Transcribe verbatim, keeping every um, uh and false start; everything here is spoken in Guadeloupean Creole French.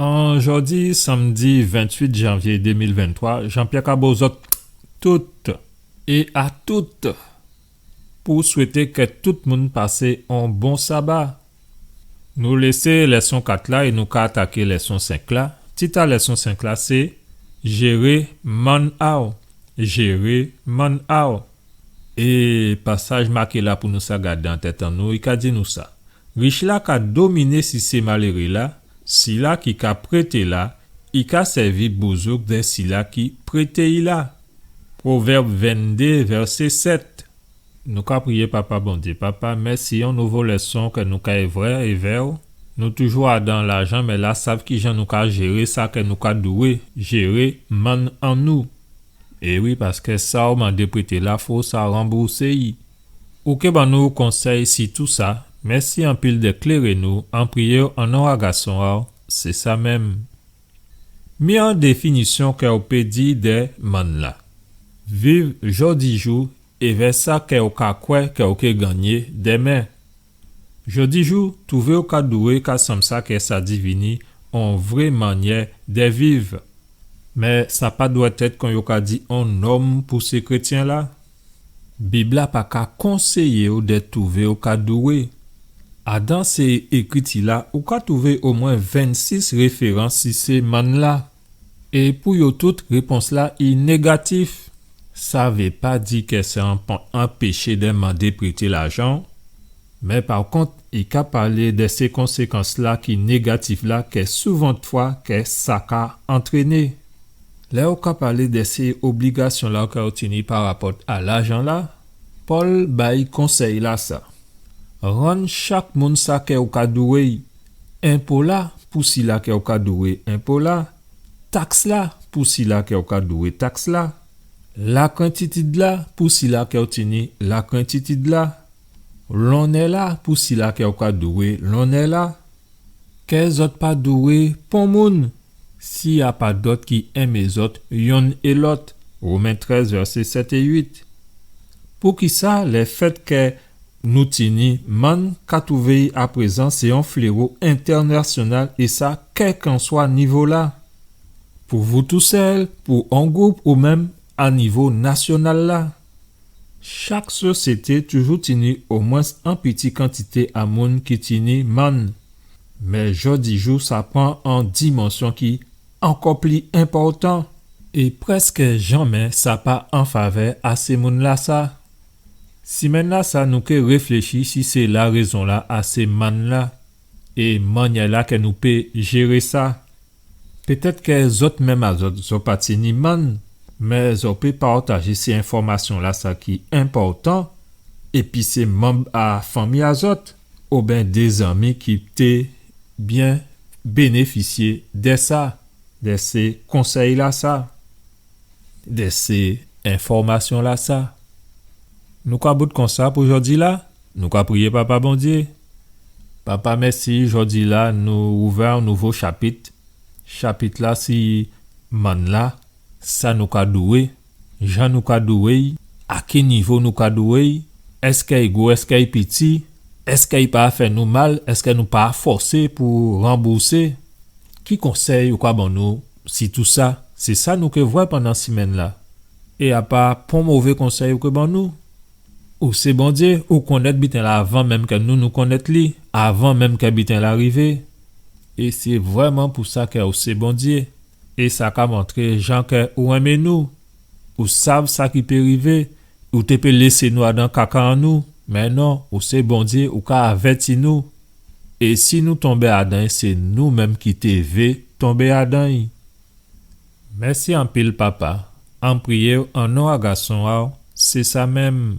An jòdi sanmdi ventuit janvyé dé mil venntwa, Jean-Pierre ka ba zòt tout é a tout pou swété kè tout moun pasé on bon saba. Nou lésé lèson kat la é nou ka ataké lèson senk la. Tit a lèson senk la sé Jéré mann a'w. Jéré mann a'w. É pasaj maké la pou nou sa gadé an tèt an nou, i ka di nou sa. Rich la ka dominé si sé maléré la, sila ki ka prété la, i ka sèvi bouzouk dè sila ki prété'y la. Pwovèb venndé, vèsé sèt. Nou ka priyé Papa Bondyé. Papa, mèsi on nouvo lèson kè nou kay vwè évè'w. Nou toujou adan lajan, mé la sav kijan nou ka jéré sa kè nou ka dwé jéré mann an nou. É wi, paskè sa ou mandé prété la, fò sa ranboursé'y. Ou ké ban nou konsèy si tousa. Mèsi anpil dè kléré nou, an priyé'w an non a Gason a'w, sé sa menm. Mi on définisyon kè ou pé di dè mann la. Viv jòdijou évè sa kè ou ka kwè kè ou ké gannyé dèmen. Jòdijou, twouvé'w ka dwé ka sanm sa kè sa divini on vré mannyè dè viv. Mé sa pa dwèt èt kon yo ka di on nòm pou sé krétyen la. Bib la pa ka konséyé'w dè twouvé'w ka dwé. Adan sé ékriti la, ou ka twouvé omwen vennsis référans si sé mann la. É pou yo tout, répons la i négatif. Sa vé pa di kè sa anp-, anpéché dè mandé prété lajan, mé pa kont, i ka palé dè sé konsékans la ki négatif la kè souvantfwa kè sa ka antréné. Lè ou ka palé dè sé obligasyon la kè ou tini pa rapòt a lajan la, Pòl bay konsèy la sa. Rann chak moun sa kè ou ka dwé'y. Enpo la pou sila kè ou ka dwé enpo la. Taks la pou sila kè ou ka dwé taks la. Lakrentitid la pou sila kè ou tini lakrentitid la. Lonnè la pou sila kè ou ka dwé lonnè la. Kè zòt pa dwé pon moun si a pa dòt ki enmé zòt yonn é lòt. Women trèz, vèsé sèt é uit. Poukisa lèfèt kè nou tini mann ka twouvé'y aprézan sé on fléwo entènasyonal, é sa, kèlkanswa nivo la? Pou vou tousèl, pou on gwoup, ou menm a nivo nasyonal la? Chak sosyété toujou tini omwens on piti kantité a moun ki tini mann. Mé jòdijou, sa pran on dimansyon ki ankò pli enpòtan, é prèskè janmé sa pa an favè a sé moun la sa. Simenn la sa, nou ké réfléchi si sé larézon la a sé mann la, é mannyè la kè nou pé jéré sa. Pétèt kè zòt menm a zòt, zòt pa tini mann, mé zòt pé pawtajé sé enfòmasyon la sa ki enpòtan, épi sé manm a fanmi a zòt, oben dé zanmi ki té byen bénéfisyé dè sa, dè sé konsèy la sa, dè sé enfòmasyon la sa. Nou ka bout konsa pou jòdi la, nou ka priyé Papa Bondyé. Papa, mèsi, jòdi la nou ouvè on nouvo chapit. Chapit la si mann la, sa nou ka dwé, jan nou ka dwé'y, a ki nivo nou ka dwé'y, èskè i gwo, èskè i piti, èskè i pa fè nou mal, èskè nou pa fòsé pou ranboursé. Ki konsèy ou ka ban nou si tousa? Sé sa nou ké vwè pandan simenn la. É a pa pon mové konsèy ou ké ban nou. Ou sé Bondyé, ou konnèt biten la avan menm kè nou, nou konnèt li, avan menm kè biten la rivé. É sé vrèman pou sa kè ou sé Bondyé. É sa ka montré jan kè ou enmé nou. Ou sav sa ki pé rivé, ou té pé lésé nou adan kaka an nou. Mé non, ou sé Bondyé, ou ka avèti nou. É si nou tonbé adan'y, sé nou menm ki té vé tonbé adan'y. Mèsi anpil, Papa. An priyé'w an non a Gason a'w, sé sa menm.